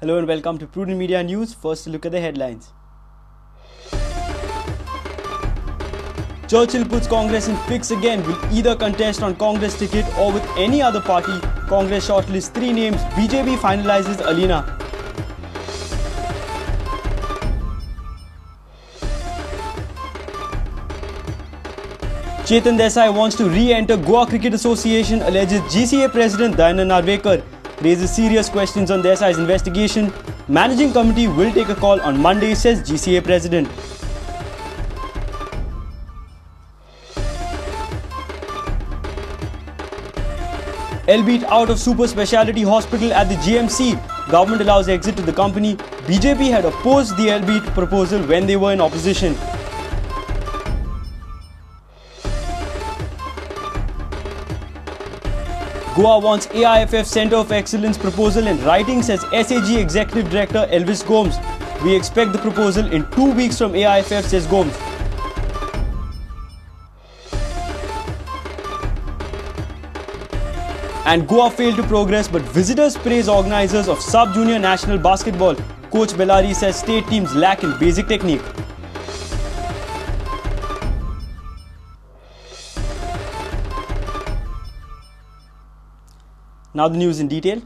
Hello and welcome to Prudent Media News. First, look at the headlines. Churchill puts Congress in fix again, will either contest on Congress ticket or with any other party. Congress shortlists three names, BJP finalizes Alina. Chetan Desai wants to re-enter Goa Cricket Association, alleges GCA President Dayanand Narvekar. Raises serious questions on Desai's investigation. Managing committee will take a call on Monday, says GCA President. Elbeat out of super speciality hospital at the GMC. Government allows exit to the company. BJP had opposed the Elbeat proposal when they were in opposition. Goa wants AIFF Centre of Excellence proposal in writing, says SAG Executive Director Elvis Gomes. We expect the proposal in 2 weeks from AIFF, says Gomes. And Goa failed to progress, but visitors praise organisers of Sub-Junior National Basketball. Coach Bellari says state teams lack in basic technique. Now the news in detail.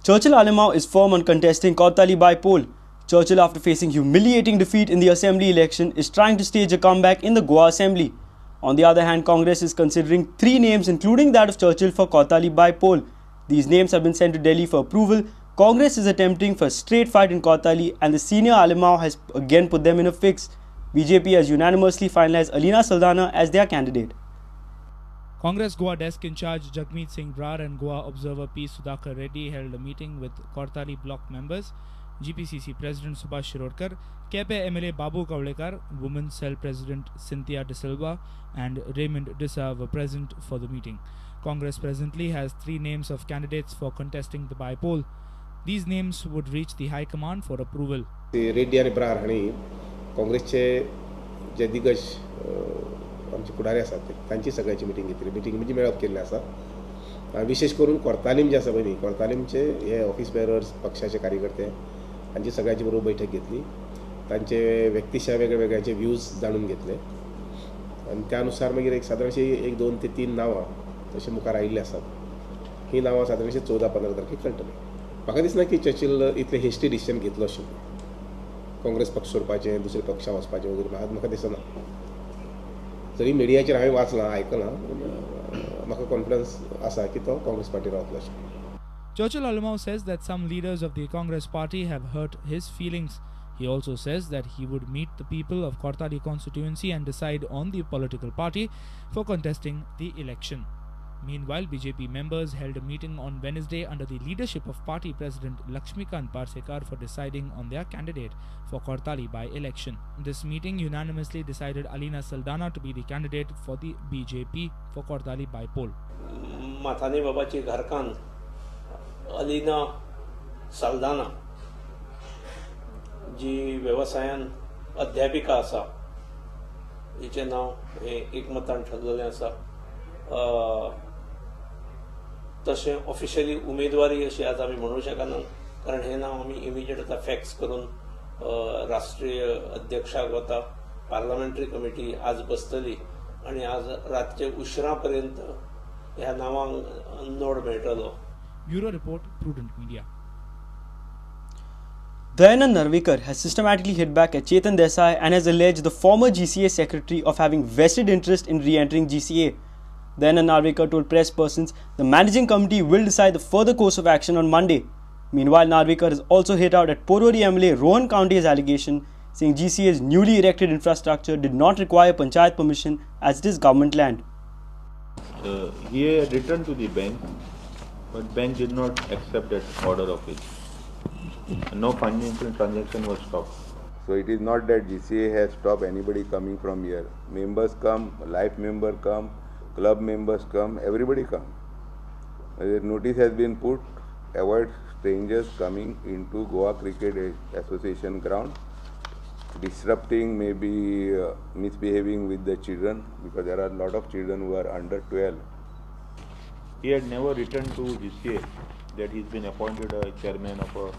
Churchill Alemao is firm on contesting Cortalim by poll. Churchill, after facing humiliating defeat in the assembly election, is trying to stage a comeback in the Goa assembly. On the other hand, Congress is considering three names, including that of Churchill, for Cortalim by poll. These names have been sent to Delhi for approval. Congress is attempting for a straight fight in Cortalim, and the senior Alemao has again put them in a fix. BJP has unanimously finalized Alina Saldanha as their candidate. Congress Goa desk in charge Jagmeet Singh Brar and Goa observer P. Sudhakar Reddy held a meeting with Cortalim block members, GPCC President Subhash Shirodkar, Kepe MLA Babu Kavlekar, Women's Cell President Cynthia De Silva and Raymond Dissa were present for the meeting. Congress presently has three names of candidates for contesting the by-poll. These names would reach the High Command for approval. Reddy आणि ब्रार हांणी काँग्रेसचे जे दिग्गज आमचे फुडारी आसात तांची सगळ्यांची meeting घेतली, मिटींग म्हणजे मेळप केल्लें आसा. विशेष करून कोर्तालीम जे आसा पळय न्ही, कोर्तालीमचे हे ऑफिस बेरर्स, पक्षाचे कार्यकर्ते हांची सगळ्यांची बरोबर बैठक घेतली. तांचे व्यक्तिशा वेगळे वेगळ्यांचे व्यूज जाणून घेतले आनी त्या अनुसार मागीर एक सादारणशी 1, 2 ते 3 नांवां तशें मुखार आयिल्लीं आसात. ही नांवां सादारणशी 14-15 तारखेक कळटली. म्हाका दिसना की चर्चिल इतले हेस्टी डिसिजन घेतलो अशें, काँग्रेस पक्ष सोडपाचें, दुसऱ्या पक्षां वचपाचें वगैरे म्हाका दिसना. जरी मिडियाचेर हांवें वाचलां, आयकलां, म्हाका कॉन्फिडन्स आसा की तो काँग्रेस पार्टी रावतलो अशें. Churchill Alemao says that some leaders of the Congress party have hurt his feelings. He also says that he would meet the people of Cortalim constituency and decide on the political party for contesting the election. Meanwhile, BJP members held a meeting on Wednesday under the leadership of party president Lakshmikant Parsekar for deciding on their candidate for Cortalim by election. This meeting unanimously decided Alina Saldanha to be the candidate for the BJP for Cortalim by poll. Mathani बाबाची घरकान्न अलिना साल्दाना जी वेवसायान अध्यापिका आसा, हिचें नांव हें एकमतान ठरलेलें आसा. तशें officially उमेदवारी अशी आज आमी म्हणूं शकना, कारण हें नांव आमी इमिजिएट आतां फॅक्स करून राष्ट्रीय अध्यक्षाक वता. पार्लमेंटरी कमिटी आज बसतली आनी आज रातचे उशिरा पर्यंत ह्या नांवांक नोड मेळटलो. Bureau Report, Prudent Media. Dayanand Narvekar has systematically hit back at Chetan Desai and has alleged the former GCA secretary of having vested interest in re-entering GCA. Dayanand Narvekar told press persons the managing committee will decide the further course of action on Monday. Meanwhile, Narvekar has also hit out at Porvorim MLA Rohan Khaunte's allegation, saying GCA's newly erected infrastructure did not require panchayat permission as it is government land. He had written to the bank, but bank did not accept that order of it. No financial transaction was stopped. So it is not that GCA has stopped anybody coming from here. Members come, life member come, club members come, everybody come. The notice has been put, avoid strangers coming into Goa Cricket Association ground, disrupting, maybe misbehaving with the children, because there are a lot of children who are under 12. He had never written to GCA that he's been appointed a chairman of a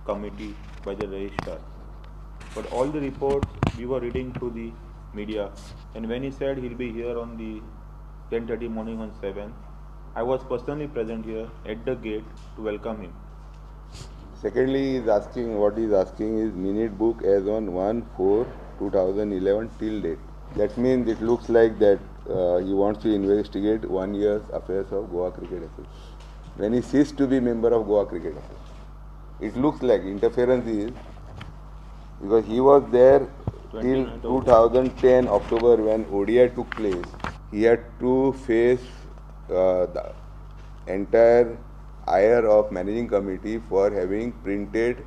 committee by the registrar. But all the reports we were reading through the media, and when he said he'll be here on the 10:30 morning on 7th, I was personally present here at the gate to welcome him. Secondly, he is asking, what he is asking is minute book as on 1/4/2011 till date. That means it looks like that he wants to investigate 1 year's affairs of Goa Cricket Association. When he ceased to be member of Goa Cricket Association, it looks like interference is because he was there till 2010 October when ODI took place. He had to face the entire ire of managing committee for having printed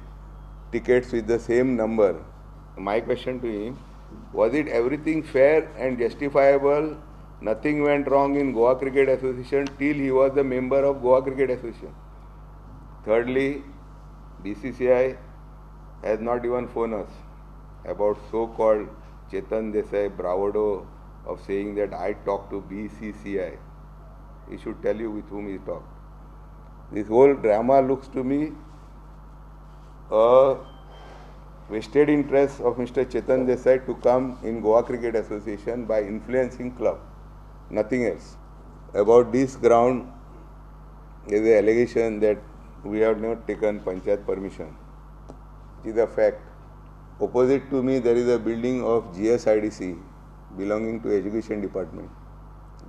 tickets with the same number. My question to him, was it everything fair and justifiable? Nothing went wrong in Goa Cricket Association till he was the member of Goa Cricket Association. Thirdly, BCCI has not even phoned us about so-called Chetan Desai bravado of saying that I talked to BCCI. He should tell you with whom he talked. This whole drama looks to me a vested interest of Mr. Chetan Desai to come in Goa Cricket Association by influencing club, nothing else. About this ground, there is an allegation that we have not taken panchayat permission. It is a fact. Opposite to me, there is a building of GSIDC belonging to Education Department.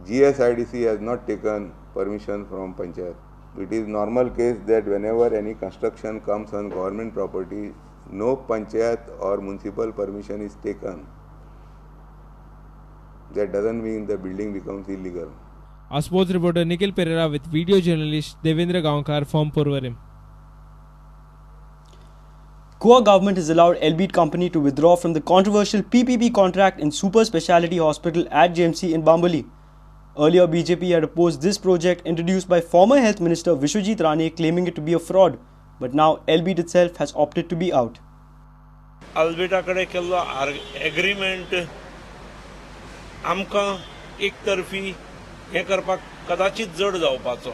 GSIDC has not taken permission from panchayat. It is normal case that whenever any construction comes on government property, no panchayat or municipal permission is taken. That doesn't mean the building becomes illegal. Our sports reporter Nikhil Pereira with video journalist Devendra Gaonkar from Porvorim. Goa government has allowed Elbeat company to withdraw from the controversial PPP contract in Super Speciality Hospital at JMC in Bambolim. Earlier, BJP had opposed this project introduced by former Health Minister Vishwajit Rane, claiming it to be a fraud. But now Elbeat itself has opted to be out. Albeta कडे केल्लो agreement आमकां एक तर्फी हें करपाक कदाचित जड जावपाचो,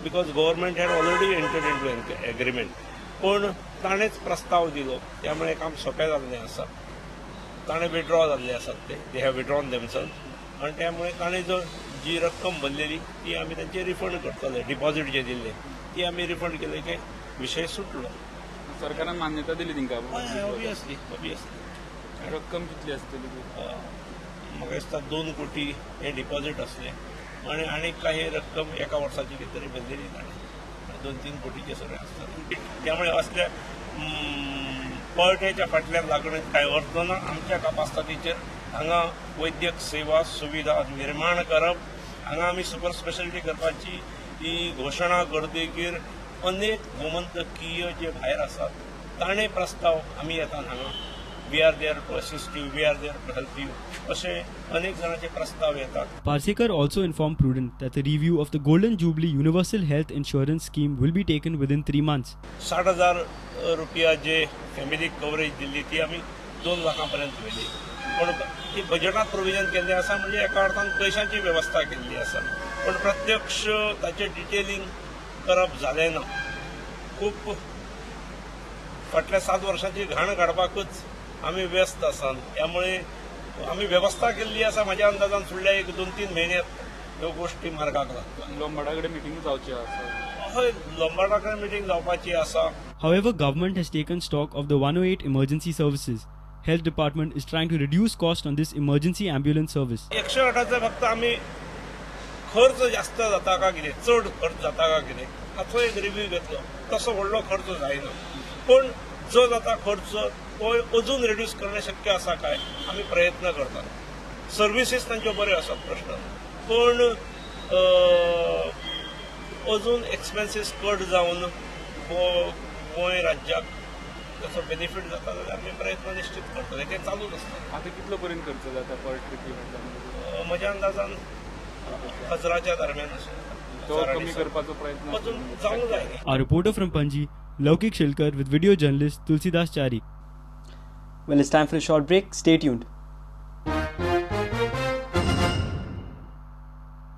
because government had already entered into agreement. पूण ताणेंच प्रस्ताव दिलो, त्यामुळे काम सोंपें जाल्लें आसा. ताणें विड्रॉ जाल्ले आसात, ते they have withdrawn themselves. आनी त्यामुळे ताणें जो जी रक्कम भरलेली ती आमी तांची रिफंड करतले, डिपॉझिट जे दिल्ले ती आमी रिफंड केले की विशय सुटलो. सरकारान मान्यता दिली तांकां? Obviously obviously. रक्कम कितली आसतली? म्हाका दिसता 2 कोटी हे डिपॉझिट आसलें आनी आनीक काही रक्कम एका वर्साची कितें तरी भरलेली ताणें, 2-3 कोटीचे सगळें आसतलें. त्यामुळे असल्या पळटेच्या फाटल्यान लागण्यात कांय अर्थ ना. आमच्या कापास्तादीचेर हांगा वैद्यक सेवा सुविधा निर्माण करप, हांगा आमी सुपर स्पेशालिटी करपाची ही घोशणा करतकीर अनेक गोमंतकीय जे भायर आसात ताणें प्रस्ताव आमी येतात हांगा, we are there to assist you, we are there to help you, अशे अनेक जाणांचे प्रस्ताव येतात. Parsekar also informed Prudent that the review of the Golden Jubilee Universal Health Insurance Scheme will be taken within 3 months. 60,000 रुपया जे family coverage दिल्ली ती आमी 2 लाखां पर्यंत व्हेली, पूण ती बजेटांत प्रोविजन केल्लें आसा, म्हणजे एका अर्थान पयशांची वेवस्था केल्ली आसा, पूण प्रत्यक्ष ताचें डिटेलिंग करप जालें ना. खूब फाटल्या 7 वर्सांची घाण काडपाकूच आमी व्यस्त आसात, त्यामुळे आमी वेवस्था केल्ली आसा. म्हाज्या अंदाजान फुडल्या 1-2-3 म्हयन्यांत ह्यो गोश्टी मार्गाक लागतल्यो. लोंबार्डा कडेन मिटींग जावची आसा? हय, लोंबार्डा कडेन मिटींग जावपाची आसा. However, government has taken stock of the 108 emergency services. Health department is trying to reduce cost on this emergency ambulance service. 108 फक्त आमी खर्च जास्त जाता का कितें, चड खर्च जाता का कितें हाचो एक रिव्यू घेतलो. तसो व्हडलो खर्च जायना, पूण जो जाता खर्च तो अजून रिड्यूस करणे शक्य आसा काय आमी प्रयत्न करतात. सर्विसीस तांच्यो बऱ्यो आसात, प्रश्न, पूण अजून एक्सपेन्सीस कट जावन गोंय राज्याक ताचो बेनिफीट जाता जाल्यार आमी प्रयत्न निश्चित करतले. ते चालूच आसता. आतां कितलो पर्यंत खर्च जाता पर ट्रिप? म्हज्या अंदाजान 1000च्या दरम्यान तो कमी करपाचो प्रयत्न अजून जावंक जाय. Our reporter from Panaji, Laukik Shilkar with video journalist Tulsidas Chari. Well, it's time for a short break. Stay tuned.